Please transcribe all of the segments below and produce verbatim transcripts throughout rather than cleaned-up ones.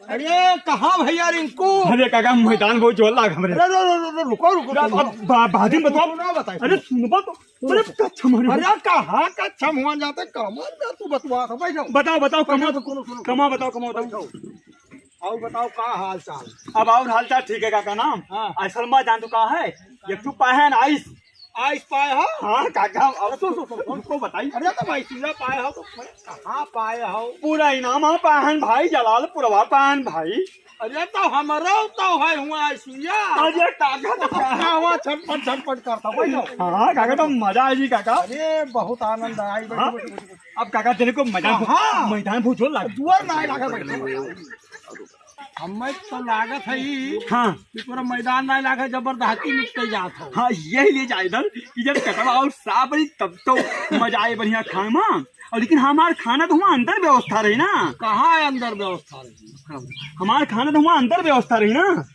अरे कहाँ भैया रिंकू? अरे काका, मैदान बहुत जोर लाग हमरे। अरे, रो, रो, रो, रो, रुको, रुको, रुको। अब बा-, बाद में बताओ। सुनो, बताओ। अरे सुनबो तो। अरे कच्छा मारे। अरे कहाँ कच्छा मुआन जाते, कमर में तू बतवा था, बैठो। बताओ, बताओ, कमा, सुनो, सुनो, सुनो। कमा बताओ, कमा बताओ। बैठो। और बताओ का हाल चाल? अब और हाल चाल ठीक है काका ना? हाँ। असल में जान तो का है, एक ठो पाहन आइस। आइस पाए हो? हाँ काका, अब तो, तो, तो, तुमको बताई। अरे तो भाई सीधा पाए हो तो कहाँ पाए हो? पूरा इनाम हम पाहन भाई, जलालपुरवा पाहन भाई। अरे तो हमरो तो है हुआ आइसिया। अरे काका तो का हुआ छटपट छटपट करता भाई। हाँ काका तो मजा आई जी काका। अरे बहुत आनंद आई। हाँ? अब काका तेरे को मैदान हाँ। मैदान बहुत जोर लागे। जोर ना लागे भाई। हमें तो लागत है ई हाँ। कि पूरा मैदान ना लागे, जबरदस्ती निकल जात हो। हाँ, यही लिए जाए इधर कि जब कटवा और साफ रही तब तो मजा आए बढ़िया खाए में। और लेकिन हमार खाना तो हुआ अंदर व्यवस्था रही ना। कहाँ है अंदर व्यवस्था रही? हमार खाना तो हुआ अंदर व्यवस्था रही ना।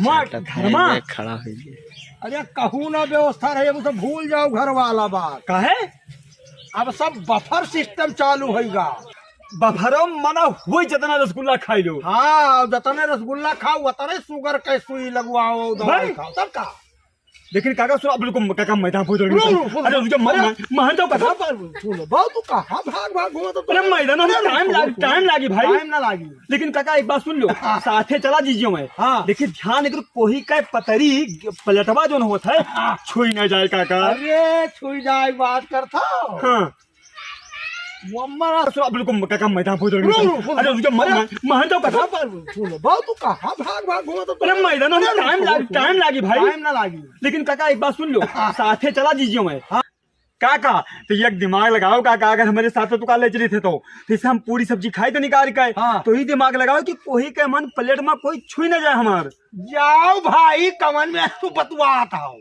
हुआ घर में। खड़ा हो गया। अरे कहूँ ना व्यवस्था रही, अब तो भूल जाओ घर वाला बात। काहे? अब सब बफर सिस्टम चालू होइगा। बफरो मना हुई, जितना रसगुल्ला खाई लो। हाँ, जितने रसगुल्ला खाओ, उतने शुगर के सुई लगवाओ, दवाई भाई। खाओ, तब का? लेकिन काका सुनो, अब रुको, काका मैदान पहुंच रही रुको, है। रुको, अरे रुको। रुको, मैं, अरे, मैं, मैं तो कथा अरे, सुनो, बहुत तू कहाँ भाग, भाग घूमत हो? अरे मैदान में अरे, टाइम रुको, लाग, रुको। टाइम लागी भाई। टाइम ना लागी। लेकिन काका एक बात सुन लो, हाँ। साथे चला दीजिए मैं। हाँ। लेकिन ध्यान अगर कोही का पतरी प्लेटवा जोन होत है, हाँ। छुई ना जाए काका। अरे छुई जाए बात करता। हाँ। मुअम्मा ना सुनो, अब रुको, काका मैदान पहुंच रही रुको, है। रुको, अरे रुको, मैं, अरे, मैं, मैं तो कथा अरे, सुनो, बहुत तू कहाँ भाग, भाग घूमत हो? अरे मैदान में अरे, टाइम रुको, लाग, रुको। टाइम लागी भाई। टाइम ना लागी। लेकिन काका एक बात सुन लो, हाँ। साथे चला दीजिए मैं। हाँ। काका, तो एक दिमाग लगाओ काका, अगर हमारे साथ तो का ले चली थे तो, तो इसे हम पूरी सब्जी खाए तो निकाल के, हाँ। तो ही दिमाग लगाओ कि कोही के मन प्लेट में कोई छुई ना जाए हमार। जाओ भाई, कमन में तू बतवात हो।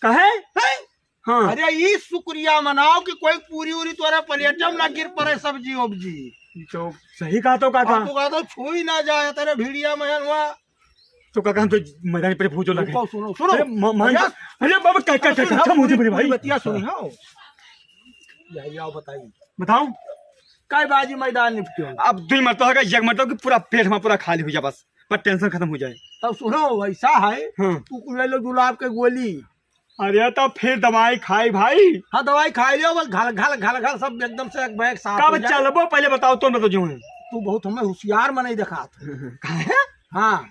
कहे? हैं? हाँ। अरे ई शुक्रिया मनाओ कि कोई पूरी उरी तोरे प्लेट में ना गिर पड़े सब्जी उब्जी। तो सही कहा तो काका। हाँ, तू कहा तो छुई ना जाए तेरे भिड़िया में हुआ। तो काका हम तो मैदान पर भूजो लगे। रुको, सुनो, सुनो। अरे म-, मान भैया, जा-, अरे बाबा, क्या, क्या, क्या, सुनो, क्या, मुझे पूरी, बड़ी भाई। बतिया सुनी हो। यही आओ बताइए। बताओ। काय बाजी मैदान निपटे हो? अब दुई मरतबा का, एक मरतबा कि पूरा पेट में पूरा खाली हो जाए बस, पर टेंशन खत्म हो जाए। तब सुनो, ऐसा है, हाँ। तू कुल ले लो गुलाब के गोली। अरे तो फिर दवाई खाई भाई। हाँ, दवाई खाई लियो, बस घल, घल, घल, घल, सब एकदम से एक बैग साफ हो कब जाए। चलबो पहले बताओ तो, मैं तो जो है। तू बहुत हमें होशियार मनई देखात हो। काहे? हाँ,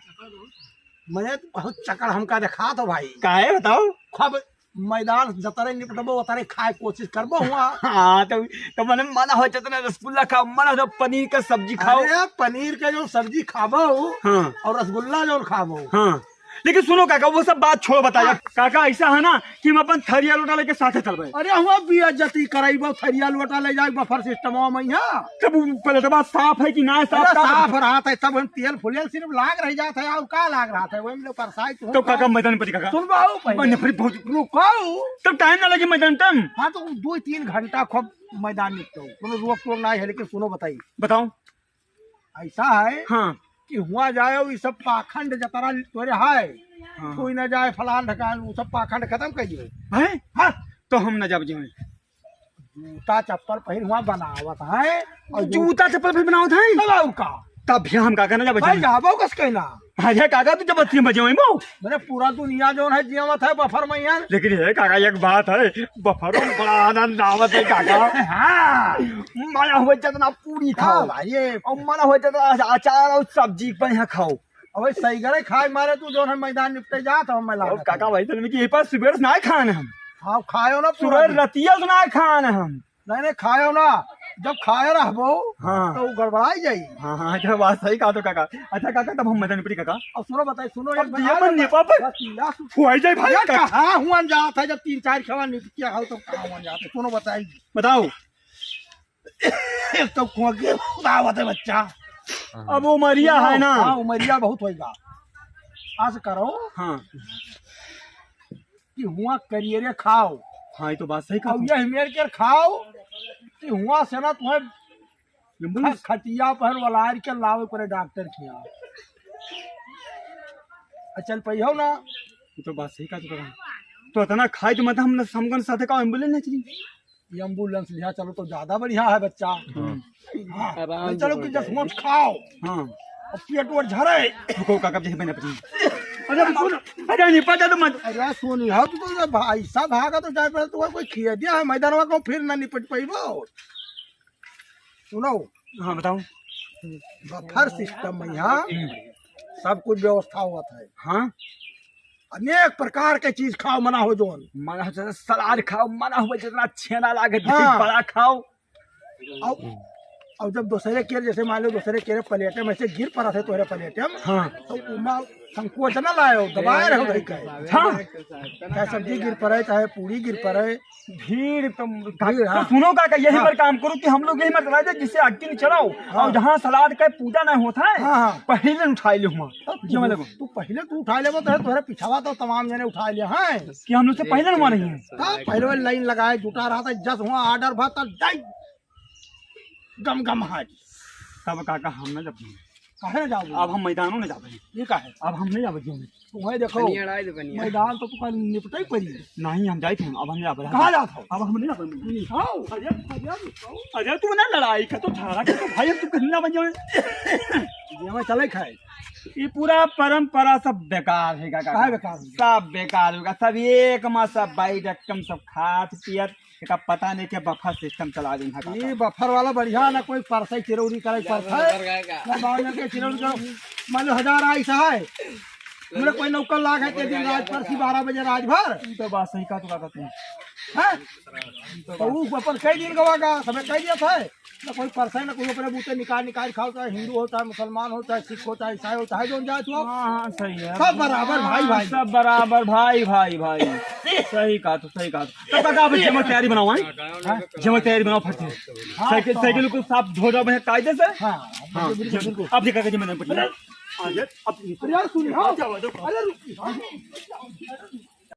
मैं तो बहुत चक्कर हमका देखात हो भाई। काहे बताओ? खूब मैदान जतरे निपटबो, उतरे खाए कोशिश करबो हुआ। हाँ, तो, तो मने मना हो जितना रसगुल्ला खाओ, मना हो पनीर का सब्जी खाओ। अरे, पनीर के जो सब्जी खाबो हाँ। और रसगुल्ला जो खाबो। हाँ। लेकिन सुनो काका, वो सब बात छोड़ो, बताइए। हाँ। काका, ऐसा है ना कि हम अपन थरिया लोटा लेके साथे चलबे। अरे, हुआ बेइज्जती कराइबो, थरिया लोटा ले जाए बफर सिस्टम में यहाँ। तब वो प्लेटवा साफ है कि ना साफ? अरे, का साफ रहत है, तब हम तेल फुलेल सिर्फ लाग रह जात है, और का लाग रहत है, वही में परसाई तो तो होता काका, है। मैदान पर काका। सुन बाबू, पहले। मैंने फिर बहुत रुको। तब टाइम ना लगे मैदान तम। हाँ, तो दो तीन घंटा खूब मैदान निपटो, कोनो रोक टोक ना है, लेकिन सुनो बताई। बताओ। ऐसा है हाँ। कि हुआ जाए, ये सब पाखंड जतरा तोरे है, हाँ। कोई ना जाए फलान ढकान, वो सब पाखंड खत्म कर दियो। हैं? हाँ। तो हम ना जाब जाए। जूता चप्पल पहिर हुआ बनावत है। और जू- जूता चप्पल पहिर बनावत है? तब और का? तब भी हम का करना जब भाई बजावे? जाबो कस कहना? अरे काका, तू जब बत्ती बजे वही मो। मैंने पूरा दुनिया जो है जियावत है बफर में यार। लेकिन हे काका, एक बात है, बफरों में बड़ा आनंद आवत है काका। हाँ। मना हुआ जितना पूरी खाओ। हाँ भाई, ये और मना हुआ जितना अचार और सब्जी बढ़िया खाओ। अबे सही गरे खाए मारे तू जो है मैदान निपटे जात हो, मैं और लागत काका है। भाई, तने की ये पास सुबह से ना खान हम। हाँ, खायो ना पूरा सुबह दिन। रतिया से ना खान हम। नहीं, नहीं, खायो ना। जब खाए रहबो, हाँ। तो गड़बड़ाई जाई। हाँ, हाँ, अच्छा, बात सही कहा तो काका। अच्छा काका, तब हम मदन पड़ी काका। अब सुनो, बताई, सुनो, अब एक दिया बात, मन नेपा पर बस, या सु- हुआई जाए भाई, यार, काका। कहाँ हुआ जात है, जब तीन चार खेवा निपटिया हो, तो कहाँ हुआ जात है? सुनो, बताई। बताओ। एक तो खोके आवत है बच्चा। अब उमरिया है ना। हाँ, उमरिया बहुत होएगा। आज करो। हाँ। कि हुआ करियरे खाओ। हाँ, ये तो बात सही कहा अब तू। यह मेर के खाओ कि हुआ से ना तुम्हें एम्बुलेंस? ख-, खटिया पर वलार के लावे पड़े डॉक्टर के यहाँ। आ, चल पइहो ना। ये तो बात सही कहा तू कहा। तो इतना खाए तो मत हम समगन साथे का एम्बुलेंस नहीं चली। ये एम्बुलेंस लिया चलो तो ज्यादा बढ़िया है बच्चा। हाँ। हाँ, आराम तो चलो से कि हो जाएगी। जसमोट खाओ। हाँ। अब पेट ओट झरे। रुको काका, जैसे मैंने पति। अरे सुन, अरे निपट जा तो मत। अरे सुन, हाँ तू तो भाई साहब भागा तो जाए पड़े, तू कोई खिया दिया है मैदान में को फिर ना निपट पाइबो। सुनो। हाँ बताओ। बफर सिस्टम में यहाँ हम्म। सब कुछ व्यवस्था होत है। हाँ। अनेक प्रकार के चीज खाओ, मना हो जोन। मना हो, जैसे सलाद खाओ, मना हो, जितना छेना लागे, हाँ। बड़ा खाओ। और, और जब दूसरे के, जैसे मान लो दूसरे के प्लेट में से गिर पड़ा थे तोहरे प्लेट में, हाँ। तो उमा संकोच न लायो, दबाए रहो भाई का। हाँ। चाहे सब्जी गिर पड़े, चाहे पूरी गिर पड़े। भीड़ तो, भीड़, तो हाँ। सुनो काका, यही हाँ। पर काम करो कि हम लोग यही मत दे, जिससे आग के नहीं चलाओ। हाँ। और जहाँ सलाद का पूजा नहीं होता है, हाँ, हाँ। पहले उठाई ले हुआ। तब ये वाला तू, को। तू पहले तू उठाई लेबो, तो तोहरे पिछावा तो तमाम जने उठाई ले हैं। कि हम लोग से पहले हुआ नहीं है। तब पहले वाली लाइन लगाए, जुटा रहा था, जस हुआ ऑर्डर भर, तब जाई। गम गम हाजी। तब काका हम ना जब काहे ना जाओ? अब हम मैदानों में जाबे। ये का है? अब हम नहीं जाबे। तुम्हें देखो, बनिया अड़ाई दे, बनिया। मैदान तो तुका निपटाई पड़ी। नहीं, हम जाइत हैं, अब हम नहीं जाबे। कहाँ जात हो? अब हम नहीं जाबे। नहीं, आओ। अरे, अरे, अरे, तू ना लड़ाई का तो झाड़ा के तो भाई, तू कहीं ना बन जाए। ये हमें चले खाए। ये पूरा परंपरा सब बेकार है काका। काहे बेकार है? सब बेकार होगा, सब एक मा सब भाई रकम सब खात पियत एका पता नहीं के बफर सिस्टम चला दिन है ये काका। बफर वाला बढ़िया ना, कोई परसई चिरौरी करे परसई। ना बावन के चिरौरी करो। मान लो हजार आई सहाय। हमरे कोई नौकर लाग है, ते दिन राज परसी बारह बजे राज भर। ई तो बात सही कहा तू काका तू। हैं? तो ऊ अपन कई दिन गवा का, समय कई दिया था। ना कोई परसई, ना कोई अपने बूते निकाल, निकाल खाओ, चाहे हिंदू हो, चाहे मुसलमान हो, चाहे सिख हो, चाहे ईसाई हो, चाहे जोन जात हो। हाँ, हाँ, सही है। सब बराबर भाई, हाँ, भाई। सब बराबर भाई, भाई, भाई। सही कहा तू, सही कहा तू। तो काका, अब जेमा तैयारी बनाओ, हैं? हाँ? जेमा तैयारी बनाओ फट से। हाँ, साइकिल, तो साइकिल को साफ धो जाओ बढ़िया कायदे से। हाँ, हाँ, बिल्कुल, बिल्कुल। अब देखा कि मैंने पकड़ा। अरे, अब अरे यार, सुन, हाँ। अरे, रुक।